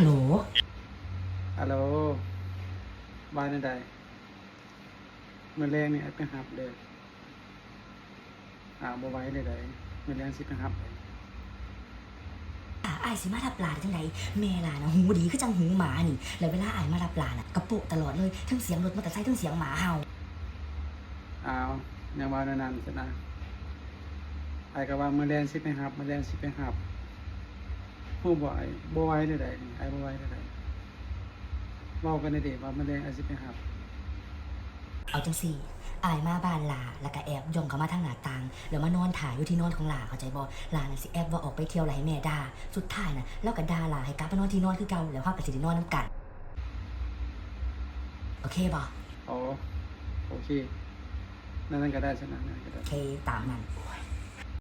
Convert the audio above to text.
ໂຫຼ ອາໂຫຼ ວ່າແນວໃດ? ມື້ແລງນີ້ອ້າຍໄປຮັບເດີ້. ອ້າວ ບໍ່ໄຫວເລີຍໃດ໋ ມື້ແລງຊິໄປຮັບ. ອ້າຍຊິມາຮັບຫຼານໄດ້ຈັ່ງໃດ? ແມ່ຫຼານນະຫູດີຄືຈັ່ງຫູໝານີ້ ແລ້ວເວລາອ້າຍມາຮັບຫຼານນະກະໂປະຕະຫຼອດເລີຍ ເຖິງສຽງລົດມໍເຕີໄຊ ເຖິງສຽງໝາເຫົ່າ. ອ້າວ ຍັງວ່າແນວນັ້ນຊັ້ນນະ. ອ້າຍກໍວ່າມື້ແລງຊິໄປຮັບ ມື້ແລງຊິໄປຮັບ. ຮູ້ບໍ່ອ້າຍ ບໍ່ໄຫວເລີຍໃດ໋ ອ້າຍບໍ່ໄຫວເລີຍໃດ໋. ເວົ້າກັນແດ່ເດ ວ່າມື້ແລງອ້າຍຊິໄປຮັບ. ເອົາຈັ່ງຊີ້ ອ້າຍມາບ້ານຫຼ້າ ແລ້ວກະແອບຍ່ອງເຂົ້າມາທາງໜ້າຕ່າງ ແລ້ວມານອນຖ້າຢູ່ທີ່ນອນຂອງຫຼ້າ ເຂົ້າໃຈບໍ່? ຫຼ້ານັ້ນຊິແອບວ່າອອກໄປທ່ຽວ ແລ້ວໃຫ້ແມ່ດ່າ. ສຸດທ້າຍນະ ລາວກະດ່າຫຼ້າໃຫ້ກັບມານອນທີ່ນອນຄືເກົ່າ ແລ້ວເຮົາກະຊິໄດ້ນອນນຳກັນ. ໂອເຄບໍ່? ອໍ ໂອເຄ ແນວນັ້ນກະໄດ້ຊັ້ນນະ ແນວນັ້ນກະໄດ້. ໂອເຄ ຕາມນັ້ນ.